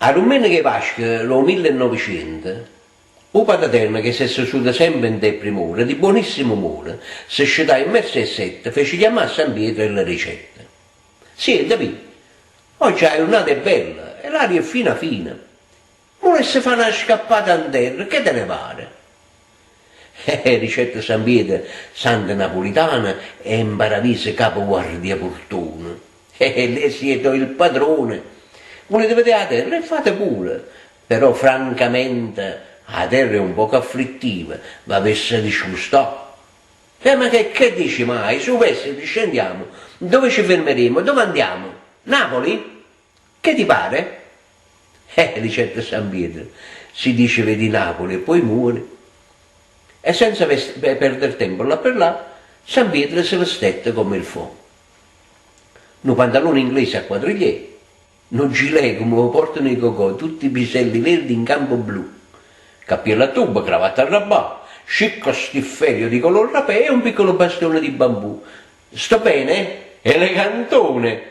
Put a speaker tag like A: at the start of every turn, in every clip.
A: A dummeneca 'e Pasca d' 'o millenoveciento, 'o Pataterno che s'è sesuto sempe 'int' 'e prim'ore, di buonissimo umore, se scetaje mmerzo 'e sette, fece chiammà a San Pietro e le dicette, Siente, Pì, ogge 'a jurnata è bella e l'aria è fina fina, Vulesse fa na scappata 'nterra, che te ne pare? Eh, dicette San Pietro, santo napulitano e 'mparaviso capo guardia purtone. Eh, lei siete il padrone, vulite vedè 'a terra e fate pure, però francamente 'a terra è un poco afflittiva, v'avessa disgustà. Eh, ma che che dici mai, su vestiti, scendiamo, dove ci fermeremo, dove andiamo? Napoli? Che ti pare? Eh, dicette San Pietro, si dice vedi Napoli e poi muori. E senza perdere tempo là per là, San Pietro se vestette comme il faut. Nu pantalone inglese a quadrigliè, nu gilet comme 'o portano 'e gogò, tutti piselli verdi in campo blu, cappiello a tubo, cravatta a rabbà, scicco stiffelio di color rapè e un piccolo bastone di bambù. Sto bene? Elegantone!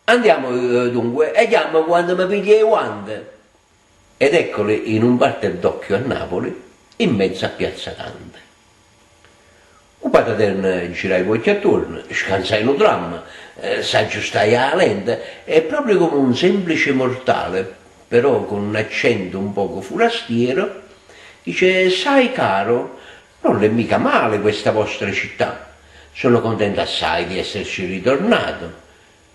A: Andiamo dunque e ghiammo quanno me piglio 'e guante! Ed eccoli in un batter d'occhio a Napoli, in mezzo a Piazza Dante. O Pataterno giraje ll'uocchie attuorno, scanzaje nu tram, s'aggiustaje 'a lente e proprio come un semplice mortale, però con un accento un poco furastiero, dice, Sai caro, non è mica male questa vostra città, sono contento assai di esserci ritornato,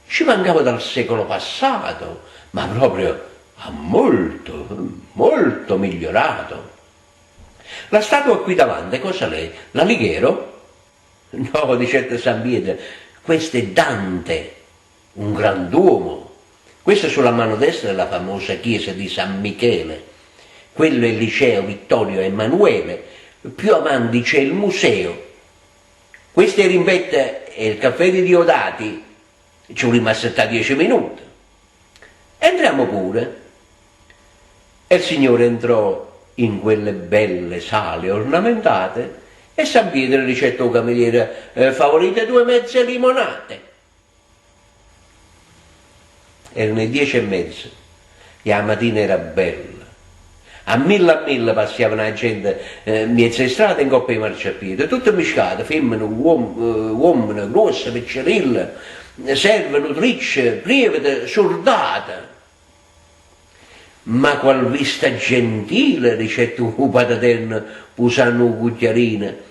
A: Ci mancavo dal secolo passato, ma proprio ha molto, molto migliorato. La statua qui davanti cosa l'è? L'Alighero? No, dicette San Pietro, questo è Dante, un grand'uomo. Questa sulla mano destra è la famosa chiesa di San Michele, quello è il liceo Vittorio Emanuele, più avanti c'è il museo Questo 'e rimpetto è il caffè di Diodati, ce vulimmo assettà diece minute. Entriamo pure. E il signore entrò in quelle belle sale ornamentate e San Pietro dicette 'o cameriere, Favorite due mezze limonate. Erano 'e diece e mezza e 'a matina era bella. A mille a mille passiavano 'a gente mmiez' 'e strade e ncopp' 'e marciapiede, tutte mmiscate, femmene, uommene, gruosse, piccerille, serve, nutricce, prievete, surdate. Ma qual vista gentile, dicette 'o Pataterno pusanno 'o cucchiarino,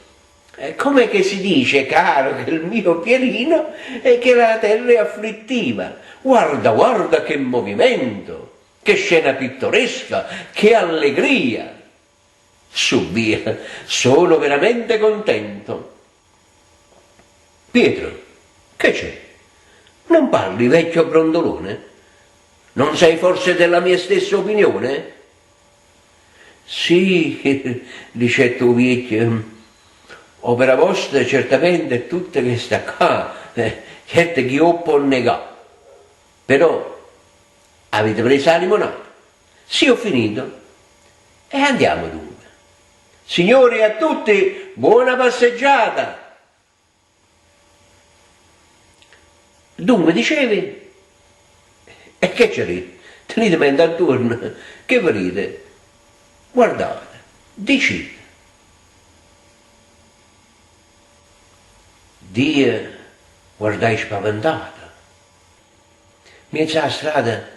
A: Com'è che si dice, caro che il mio Pierino, che la terra è afflittiva? Guarda, guarda che movimento, che scena pittoresca, che allegria! Su via, sono veramente contento. Pietro, che c'è? Non parli, vecchio brondolone? Non sei forse della mia stessa opinione? Sì, dicette 'o viecchio, opera vosta certamente è tutta chesta ccà, certo chi 'o pò negà. Però avite presa 'a limonata? Sì, ho finito. E andiamo dunque. Signori a tutti buona passeggiata! Dunque dicevi? E che ce ri? Tenite mente attuorno, che vedite? Guardate, dicite. Dio guardaje spaventato. Mmiez' 'a strada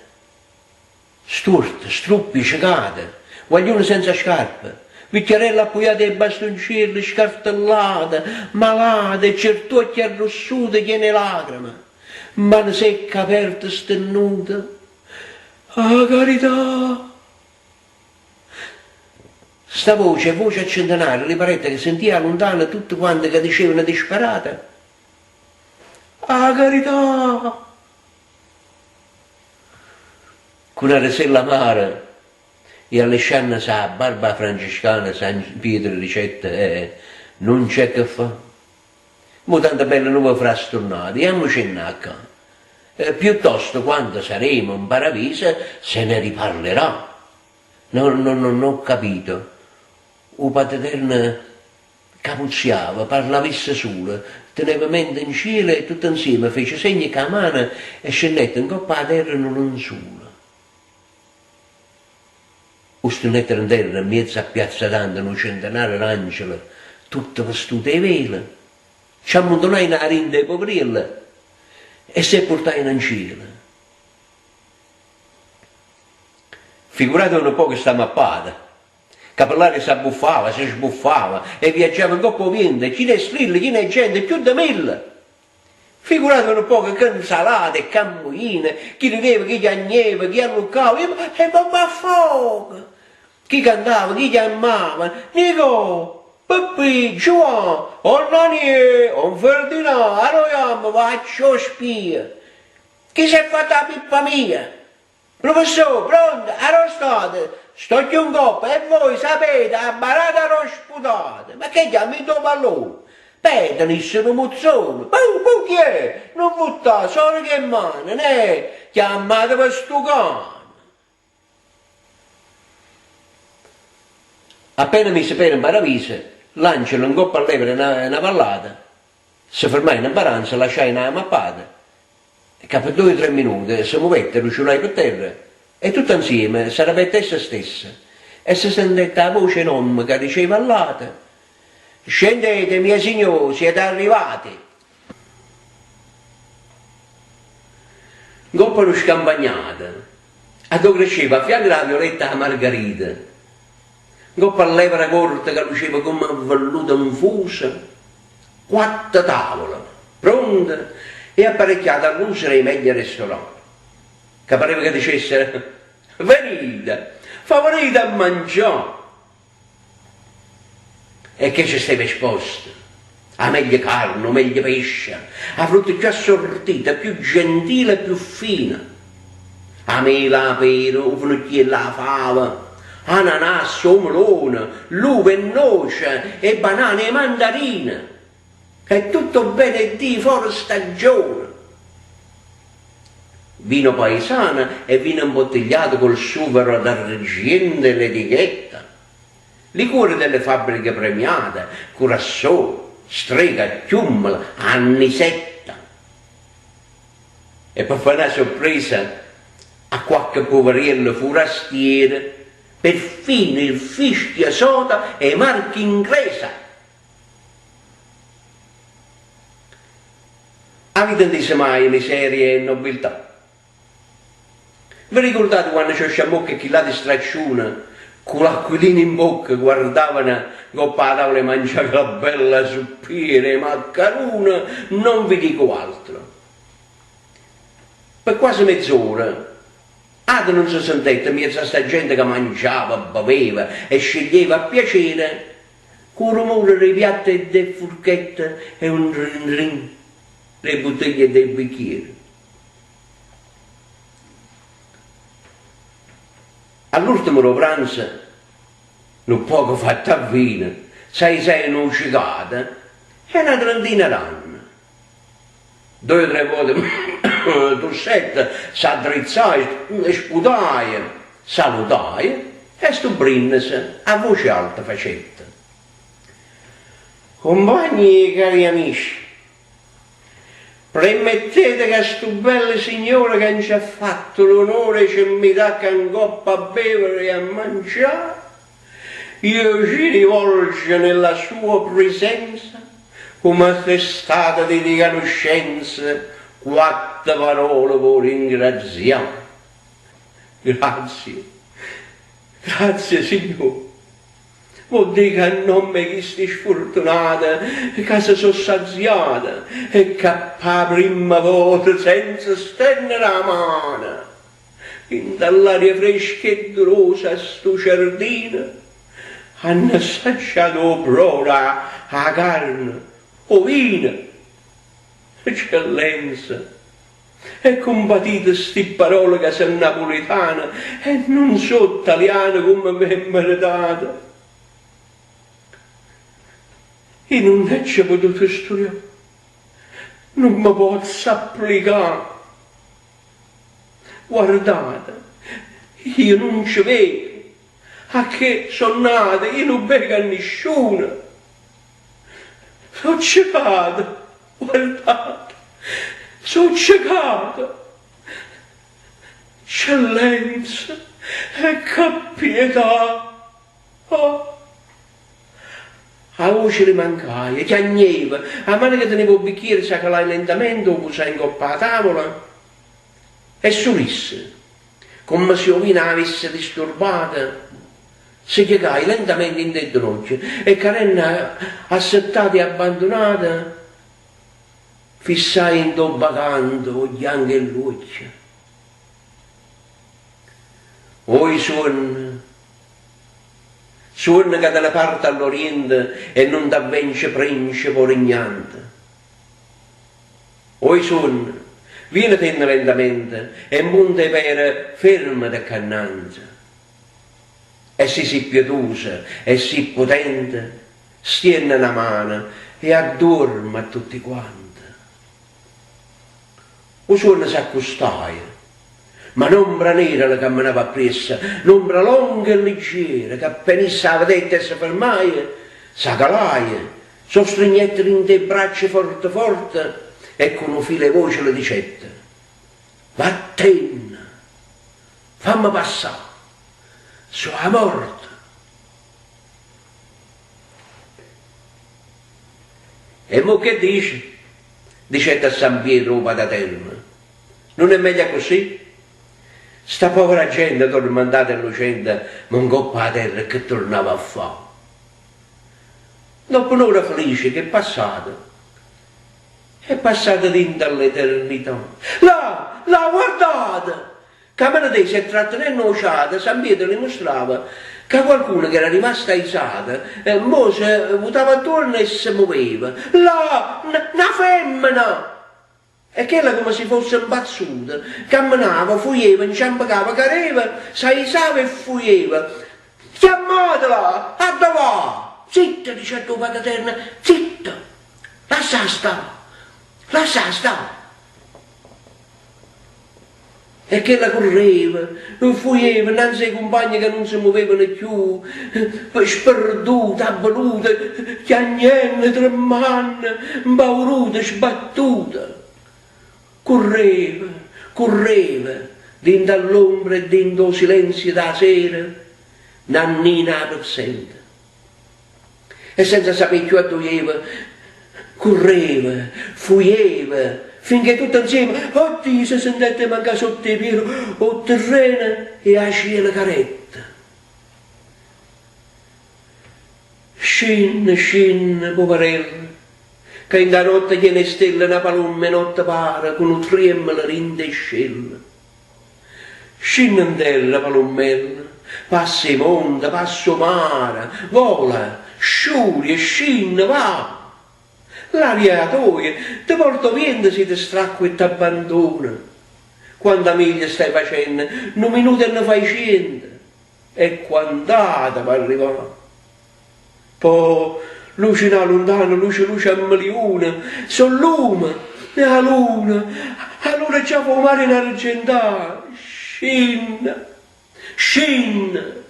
A: Stuorte, struppie, cecate, guagliune senza scarpe, vicchiarelle appuiate 'e bastuncielle, scartellate, malate e ciert'uocchie arrussute chiene 'e lacreme, mane secche aperte stennute. 'A carità! Sta voce e voce a centenare le parette che sentia 'a luntano tutte quante ca dicevano disperate, 'A carità! Cu na resella amara e allisciannese 'a barba 'a franciscana San Pietro dicette, Eh, nun c'è che fa'. Mo tanta bella nun ve frasturnate, jammucenne 'a ccà. Piuttosto quando saremo 'mparaviso se ne riparlerà. No, no, non ho capito. 'O Pateterno Capuzziava, parlava isso sulo, teneva mente 'ncielo e tutto 'nzieme fece segno cu 'a mano e scennette 'ncopp' 'a terra nu lenzulo. stennettero 'nterra 'mmiez' a Piazza Dante nu centenaro d'angele tutte vestute 'e velo, ce ammuntunajeno 'a dint' 'e puverielle e s' 'e purtajeno 'ncielo. Figurateve nu poco 'sta mappata, ca pe ll'aria s'abbuffava, se sbuffava e viaggiava 'ncopp' 'o viento, chino 'e strille, chino 'e gente, cchiù de mille! Figurateve nu poco che 'nsalata e ch'ammuina, chi rideva, chi chiagneva, chi alluccava, e mo m'affogo! Chi cantava, chi chiammava, Nicò, Peppì, Giuà, 'on Daniè, 'on Ferdinà, arò jammo, vacce 'o spia! Chi s'è fatta 'a pippa mia? Prufessò, pronto, arò state? Sto cchiù 'ncoppa e voi sapete 'a barata arò sputate! Ma che chiammo 'int' 'o pallone? Pè, tenisse nu muzzone! Puh, puh, chi è? Nun vuttà, solo ch' 'e mmane, neh, chiammateve stu cane! Appena mise pede 'mparaviso, l'angelo 'ncoppa all'evera 'e na vallata se fermaje 'mparanza, lasciaje 'a mappata ca pe doje o tre minute se muvette, ruciulaje pe terra e tutt'anzieme s'arapette essa stessa e se sentette 'a voce 'e n'ommo ca diceva all'ate, Scendete, miei signori, siete arrivati! Ncopp' a nu scampagnato, addò cresceva a fianco d' 'a violetta 'a margarita, ncopp' a ll'evera corta ca luceva comm' a velluto 'nfuso, quatto tavule, pronte e apparecchiate a ll'uso d' 'e meglie ristorante, ca pareva ca dicessero, Venite, favorite a mangià! E che ce steva esposto? 'A meglio carne, 'o meglio pesce, 'a frutta cchiù assortita, cchiù gentile e cchiù fina. 'a mela, 'a pera, 'o fenucchiello, 'a fava, 'a nanassa, 'o melone, ll'uva, 'e nnoce, 'e banane, 'e mandarine. E tutto 'o bbene 'e Dio fore staggione. Vino paesano e vino imbottigliato col suvero d'argiento 'e l'etichetta. Liquore delle fabbriche premiate, curassò, strega, chiummela, annisetta. E pe fa na sorpresa a quacche puveriello furastiero, perfino il fischio soda 'e marca inglesa. Avite 'ntiso maje miseria e nobiltà? Ve ricurdate quanno Sciosciammocca e chill'ati stracciune cu l'acquilino in bocca guardavano 'ncopp' 'a tavola 'e mangià chella bella suppiera 'e maccarune? Non vi dico altro. Pe quase mez'ora Ato nun se sentette 'mmiez'a 'sta gente ca mangiava, beveva e sceglieva a piacere Cu 'o rumore d' 'e piatte e d' 'e ffurchette e 'o ndrin ndrin d' 'e butteglie e d' 'e bicchiere. All'urdemo d' 'o pranzo, nu poco fatto a vino, s'aizaje nu cecato 'e na trentina d'anne. Doje o tre vote tussette, s'addrizzaje, sputaje, salutaje e stu brinnese a voce alta facette, Cumpagni e cari amici, premmettete ca stu bello signore ca nce ha fatto l'onore 'e ce 'mmità ccà 'ncoppa a bevere e a mangià, Io ci rivolge nella sua prisenza come attestato di ricanuscenza quatte parole p' 'o ringrazià. Grazie, grazie signò. V' 'o dico a nomme 'e chisti sfurtunate ca se so' saziate e ca p' 'a primma vota senza stennere 'a mano Dint' all'aria fresca e durosa 'e stu ciardino hanno assaggiato 'o broro, 'a carne, 'o vino. Eccellenza, e cumpatite sti pparole ca so' napulitane e nun so' taliane comme ve mmeretate. I' nun aggio potuto sturià, nun me pozzo applicà. Guardate, io nun ce veco, 'a che so' nato io nun veco a nisciuno. So' cecato, guardate, so' cecato. Ccellenza. E che pietà! Oh! 'A voce le mancaje, chiagneva, 'a mano ca teneva 'o bicchiere s'acalaje lentamente, 'o pusaje 'ncopp' 'a tavola e sul'isso, comme si 'o vino 'a avesse disturbata, se chiecaje lentamente dint' 'e ddinocchie e cadenno assettata e abbandunata, fissaje 'int' 'o vacante 'o ghianco 'e ll'uocchie. Oi suonno, suonno ca te ne parte all'oriente e nun t'avvence princepe o rignante. Oi suonno, vienetenne lentamente e 'mpunta 'e pere fermate ccà nnanze. E si si' pietusa e si' putente, stienne na mano e adduorme a tutti quante. O suonno s'accustaje, ma n'ombra nera le cammenava appriesso, n'ombra longa e liggiera, ca appena isso 'a vedette e se fermaje, s'acalaje, s' 'o strignette dint' 'e braccia forte forte e cu nu filo 'e voce le dicette, Vattenne, famme passà, so' 'a morte. E mo che dice? Dicette a San Pietro 'o Pataterno, Nun è meglio accussì? Sta povera gente turmentata e 'nnucente mo 'ncopp' 'a terra che turnava a fà? Doppo n'ora felice ch'è passata, è passata dint' all'eternità. Là! Là, guardate! Ca mano tesa e trattenenno 'o ciato, San Pietro le mustrava ca qualcuno ch'era rimasto aizato mo se vutava attuorno e se muveva. Là! Na femmena! E chella comme si fosse 'mpazzuta, cammenava, fujeva, 'nciampecava, careva, s'aizava e fujeva. Chiammatela! Addò va? Zitto, dicette 'o Pataterno, zitto! Lassa 'a sta! Lassa 'a sta! E chella curreva, fujeva 'nnanze 'e cumpagne ca nun se muvevano cchiù, sperduta, avveluta, chiagnenno, tremmanno, 'mpauruta, sbattuta. Curreva, curreva, dint' 'a ll'ombra e dint' 'o silenzio d' 'a sera, Nannina 'a pezzente. E senza sapé cchiù addò jeva, curreva, fujeva, finché tutto 'nzieme, oddio, se sentette 'e mancà sott' 'e piede 'o terreno e 'a cielo carette. Scinne, scinne, puverella, ca 'int' 'a notte chiena 'e stelle na palomma 'e notte pare cu nu triemmolo dint' 'e scelle. Scinne 'nterra, palummella, passa 'e monte, passa 'o mare, vola, sciuria, scinne, va! L'aria è 'a toja, te porta 'o viento si te stracque e t'abbandona. Quanta miglia stai facenno, nu minuto e ne fai ciento, e quant'ata p'arrivà. Po' luceno 'a luntano, luce luce a meliune, so' lume, è 'a luna, 'a luna già fa 'o mare inargentà. Scinne, scinne,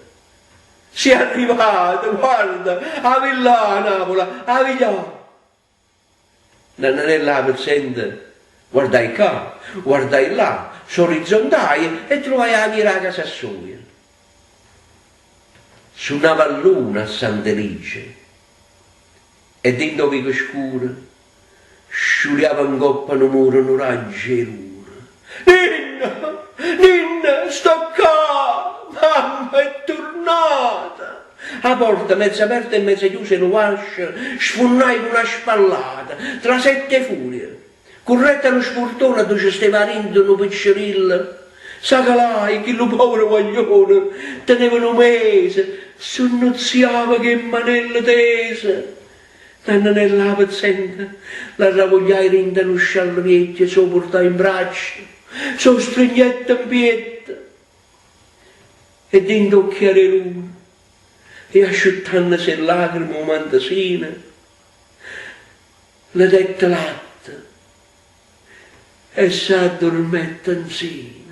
A: si' arrivata, guarda, 'a vi llà Napule, 'a vi llà. Nannarella 'a pezzente guardaje ccà, guardaje llà, s'orizzontaje e truvaje 'a via d' 'a casa soja. Sunava a luna a Sant'Eliggio e dint' 'o vico scuro sciuliava 'ncopp'a nu muro nu raggio 'e luna. Ninna! Ninna! Sto ccà! Mamma è turnata! A porta, mezza aperta e mezza chiusa 'e nu vascio, sfunnaje cu na spallata, trasette 'e furia. Currette a nu spurtone addò ce steva 'a dinto nu piccerillo. S'acalaje, chillu povero guaglione, teneva nu mese, sunnuzziava cu 'e mmanelle tese. Nannanella 'a pezzente l'arravugliaje dint' a nu sciallo viecchio, s' 'o purtaje 'mbraccio, s' 'o strignette 'mpietto. E dint' 'o chiaro 'e luna, e asciuttannose 'e llacreme 'o mantesino, le dette latte e s'addurmette 'nsino.